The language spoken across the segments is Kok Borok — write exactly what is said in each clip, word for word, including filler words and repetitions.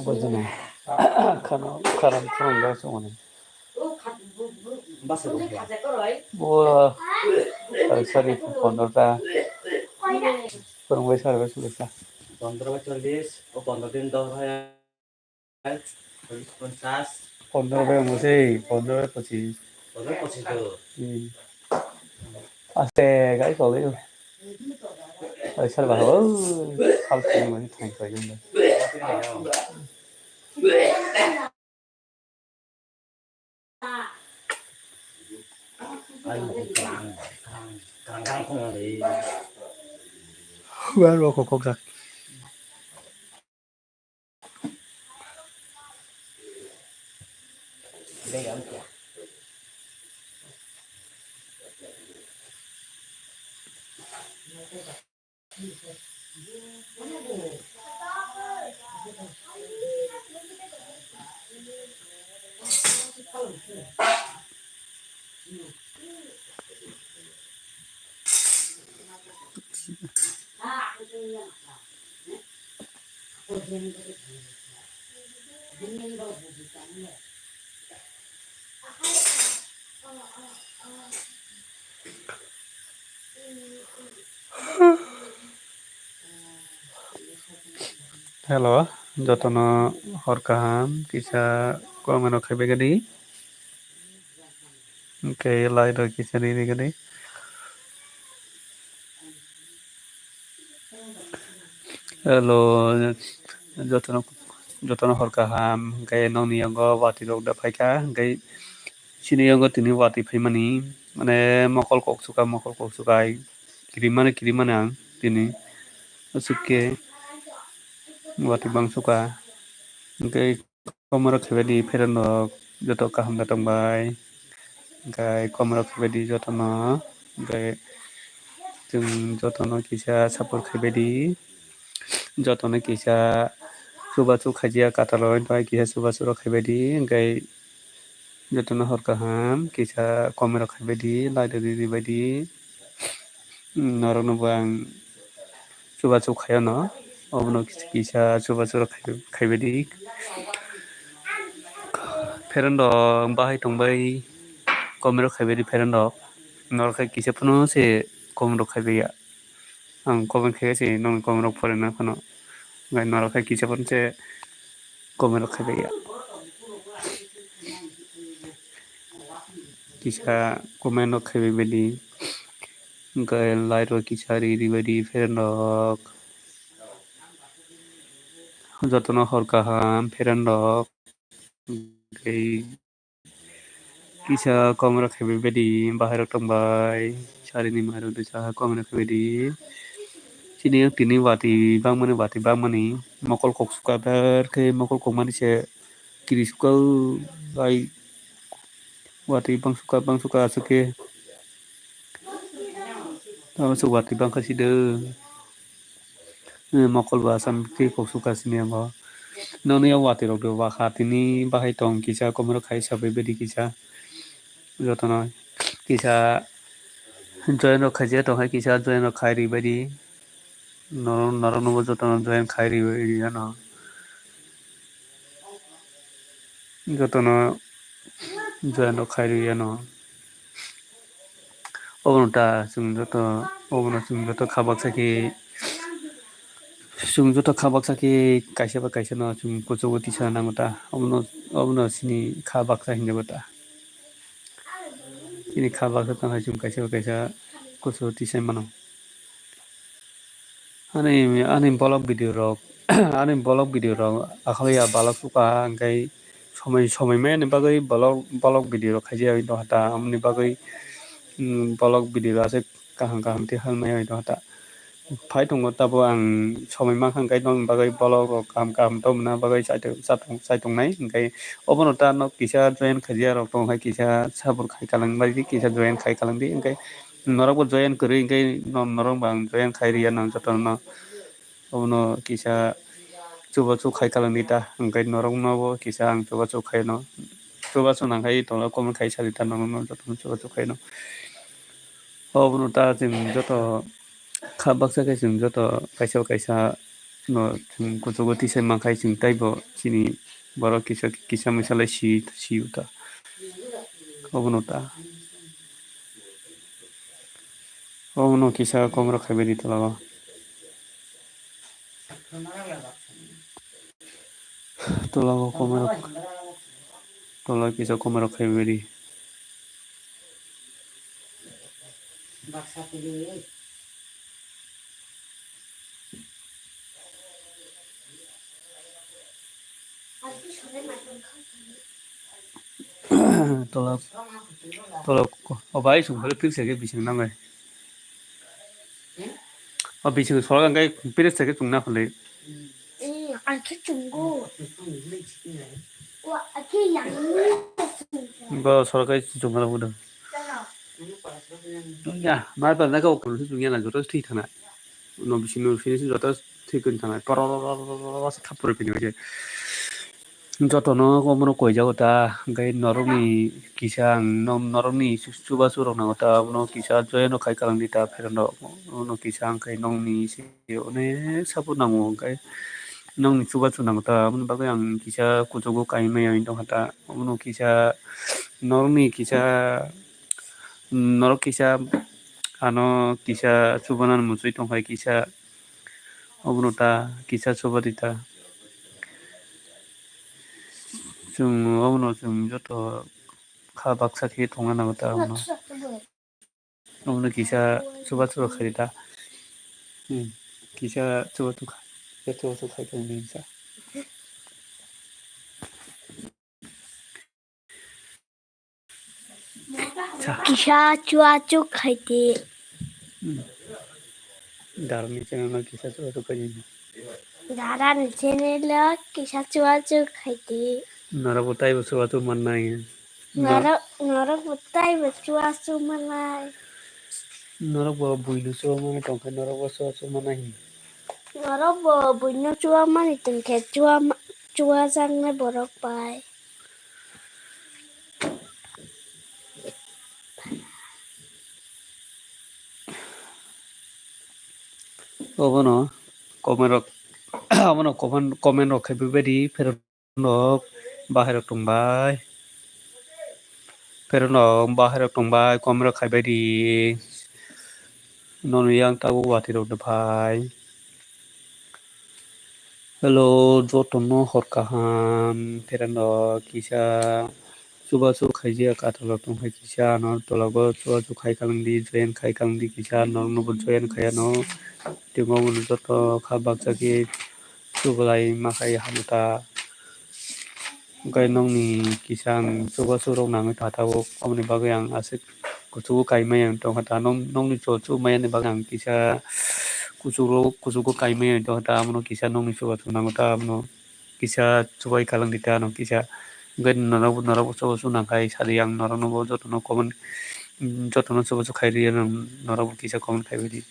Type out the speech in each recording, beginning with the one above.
Bujina. Khana, khana phwrwngda songoni. Bo, sari pondro ta. Phwrwngbai sari bai sulisa. Pondro bai chollis, o pondro din dor hai. Ponchas. Pondro bai omo sei, pondro bai pochis. Pondro bai pochis do. Hmm. Aste gai kok gai. Ai sal ba ho. Sal sini mani thang kok gai. Ai, kang, kang, kang, kang, kang, kang. Huar rok kok kok jak. Hello, jotono hor kaham, kisa comment rok khaibai gadi. Hwnkhe like rok kisa ri ri gadi. Hello, jotono, jotono hor kaham, hwnkhe nokni yango watwi rok da phaikha, hwnkhe chini yango tini watwi phaimani, mane mokol kok suka, mokol kok suka, ai kirimani, kirimani ang tini, aswk khe watwi bang suka, hwnkhe. Komoro khaibadi pherendok joto kaham da tongbai. Hwnkhe komoro khaibadi jotono. Hwnkhe chwng jotono kisa support khaibadi. Jotono kisa chubachu khaijakya kwtal bai kisa chubachu rok khaibadi. Hwnkhe jotono hor kaham kisa komoro khaibadi, like rok ribaidi. Norokno bo ang chubachu khaio no, obono kisa chubachu rok khai, khaibadi. Pherendok bahai tongbai, comment rok khaibadi pherendok. Norok khe kisa phano se comment rok khaibai ya. Ang comment khe se nokni comment rok porina phano. Norok khe kisa phano se comment rok khaibai ya. Kisa comment rok khaibai badi. Hwnkhe like rok kisa ri ri badi pherendok. Jotono hor kaham pherendok. Hwnkhe kisa comment rok khaibai badi bahai rok tongbai. Sarini mairok de saha comment rok khaibai di. Chini tini watwi bangmani, watwi bangmani mokol kok suka ber khe mokol kokmani se kiri suka o, ai watwi bang suka, bang suka aswk khe tamo se watwi bang kha si do. Mokol bo asam khe kok suka simi yango. Nokni o watwi rok do bakha tini bahai tong kisa komoro khai sabai badi kisa. Jotono kisa join rok khaijak tong hai kisa join rok khai ri badi. Norok, norok no bo jotono join khai ri, ri ano. Jotono join rok khai ri ano. Obono ta chwng joto, obono chwng joto kha baksa khe, chwng joto kha baksa khe kaisa ba kaisa no chwng kuchugo tisa nango ta. Obono, obono chini kha baksa hinjago ta. Chini kha baksa tong hai chwng kaisa ba kaisa kuchugo tisai mano. Ani, ani vlog video rok, ani vlog video rok akhali ya balok suka hwnkhe somoi, somoi maya ni bagwi vlog, vlog video rok khaijak tong kha ta, amoni bagwi, mm, vlog video rok aswk kaham kaham tei hal maya tong kha ta. Phai tongo tabo ang somoi mankha hwnkhe nokni bagwi vlog rok kaham kaham tongmani bagwi chai tong, chai tong, chai tongnai hwnkhe obono ta nok kisa join khaijak rok tong hai kisa support khai kalang bai di, kisa join khai kalang di hwnkhe. Norok bo join kwrwi hwnkhe no-, norok bo ang join khai rwya nang jotono no. Obono kisa chubachu khai kalang di ta, hwnkhe norokno bo kisa ang chubachu khaino. Chubachu nang khai tola comment khai sadi ta, norokno jotono chubachu khaino. Obono ta chwng joto kha baksa khe chwng joto kaisa kaisa no chwng kuchugo tisai mankhai chwng taibo chini borok kisa kisa misa lai si si ta. Obono ta. Obono kisa komrok khaibai di tola o. Tola o komrok, tola o kisa komrok khaibai di. Tolok, tolok, o bai song bale fix ke bising nang bai. O bising sora ngai pires ke chung na khole. Ang khe chungo. Wa, ang khe yang ni. Bo sora kai chung na khole. Ya, mar pa na ka o kunu chung ya na joto thwi thana. No bising no finish joto thwi kun thana. Poro se khapur pini bai. Jotono omono koijago ta, hwnkhe norokni kisa ang, norokni chubachu rok nango ta, abono kisa joyeno khai kalang di ta, phereno, abono kisa ang khai nongni se onek support nango, hwnkhe nongni chubachu nango ta, aboni bagwi ang kisa kuchugo kaimaya wng tongkha ta, abono kisa norokni kisa, norok kisa ano kisa chubanani muchui tongkha kisa. Obono ta kisa chuba di ta. Chwng obono chwng joto kha baksa khe tongna nango ta obono. Obono kisa chuba chuba khai di ta. Hmm. Kisa chuba chuba khai, kisa chuba chuba khai tong di sa. Kisa chuachuk khaidi. Hmm. Darani channel no kisa chuachuk khaidi. Darani channel o kisa chuachuk khaidi. Norok bo taibo chuachuk mannai. Norok, norok bo taibo chuachuk mannai. Norok bo buino chuamani tongkha, norok bo chuachuk mannai. Norok bo buino chuamani tongkhe chua, chuajaknai borok bai. Obono comment rok, obono comment, comment rok khai bebadi pherok nok bahai rok tongbai. Pherok nok bahai rok tongbai, comment rok khai badi. Nono yang tabuk watwi rok phai. Hello, jotono hor kaham, pherano kisa chubachu khaijak, athalo tongkha kisa, ano tola o chubachu khai kalangdi, join khai kalangdi kisa, norokno bo join khai ano, tei obono joto kha baksa khe chubalai ma khai hamta. Hwnkhe nokni kisa ang chubachu rok nangwi tongkha tabuk, aboni bagwi ang aswk kuchugo kaimaya wng tongkha ta, nokni chubachu maya ni bagwi ang kisa kuchugo, kuchugo kaimaya wng tongkha ta, abono kisa nokni chubachu nango ta, abono kisa chubai kalang di ta, ano kisa hwnkhe norok, norok chubachu nangkhai sadi, ang norokno bo jotono comment, jotono chubachu khai rw, norok bo kisa comment khaibai di.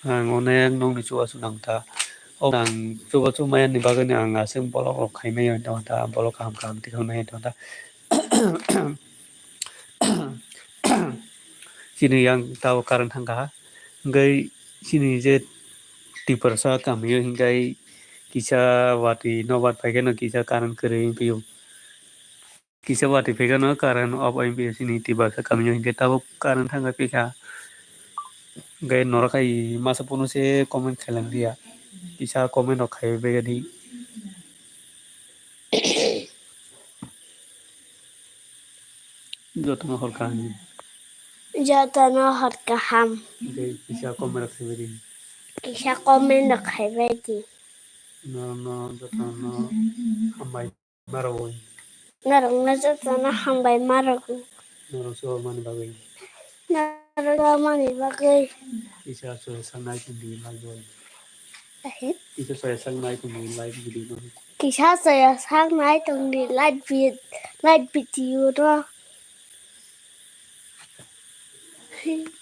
Ang onek nokni chubachu nang ta. O ang chubachu maya ni bagwi no ang aswk vlog rok khai maya wng tong ta, vlog kaham kaham tikhang nai tong ta. Chini yang tabo current thang kha, hwnkhe chini je Tiprasa kami o hwnkhe kisa watwi nobar phai khe no kisa current kwrwi wng phio. Kisa watwi phai khe no current off wng phio chini Tiprasa kami o, hwnkhe tabuk current thang kha phikha. Hwnkhe norok hai masa phone se comment khailang diya, kisa comment rok khai bai di. Jotono hor kaham. Jotono hor kaham. Hwnkhe kisa comment rok khai bai di. Kisa comment rok khai bai di. Norokno jotono hambai. Marwoi. Norokno jotono hambai marwoi. Norok chuba mani bagwi. Norok chuba mani bagwi. Kisa soya saknai tongdi like bai. Ahe. Kisa soya saknai tongdi like video no. Kisa soya saknai tongdi like vi-, like video no. Thing.